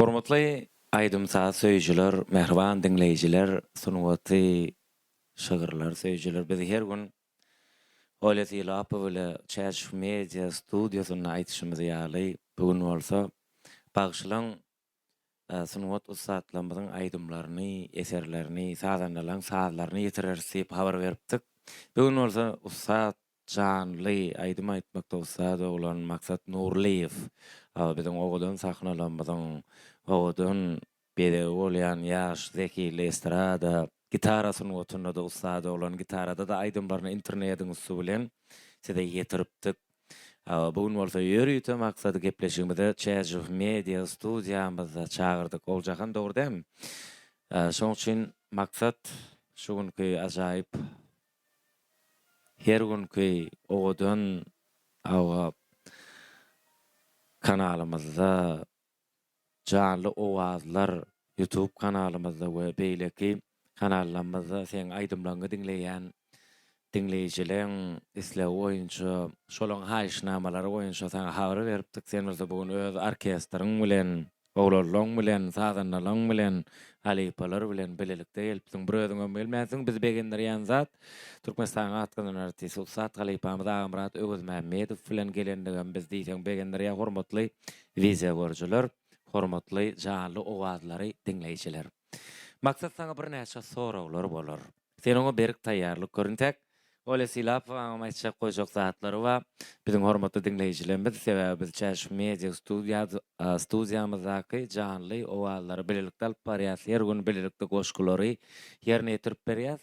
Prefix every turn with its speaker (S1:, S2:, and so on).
S1: Hormatly aýdym-saz söýüjiler, mähriban diňleýjiler, sungaty, şygyrlary söýüjiler, biz her gün Olýa Sylapowa bile Çäşew Media studiýasynda aýdyşymyz ýaly, bu gün bolsa bagşylaň, sungat ussatlarymyzyň aýdymlaryny, eserlerini, sazandalaryň sazlaryny ýetireris diýip habar beripdik. Bu gün bolsa ussat Janly aýdym aýtmakda ussat oglan Maksat Nurlyýew biziň owadan sahnalarymyzyň owadan bezegi bolýan ýaş zehinli estrada gitara sungatynda-da ussat oglan gitarada-da aýdymlaryny internediň üsti bilen size ýetiripdik. Bu gün bolsa ýörite Maksady gepleşigimize Çäjew media studiýamyzda çagyrdyk. Oguljahan dogry dälmi? Şoň üçin Maksat şu günki ajaýyp Her günki owadan hawa kanalymyzda Janly owazlar youtube kanalymyzda we beýleki kanallarymyzda seň aýdymlaryňy diňleýän diňleýjileň islegi boýunça şolaň haýyşnamalary boýunça saňa habar beripdik sen bolsa bu gün öz orkestriň bilen Oglanlaň bilen, sazandalaň bilen, halypalar bilen bilelikde gelipsiň. Bir özüňem gelmänsiň. Bizi begendirýän zat, Türkmenistanyň at gazanan artisti, ussat halypamyz Agamyrat Öwezmämmedow bilen gelendigem bizi diýseň begendirýär, hormatly wideogörüjiler, hormatly janly owazlary diňleýjiler. Maksat saňa birnäçe soraglar bolar. Sen oňa berk taýýarlyk gör. Intäk Olýa Sylapowaňam aýtjak goýjak zatlary bar. Biziň hormatly diňleýjilerimiz, sebäbi biz Çäşew Media studiýamyzdaky janly owazlary bilelikde alyp barýas, her gün bilelikde goşgulary ýerine ýetirip berýäs.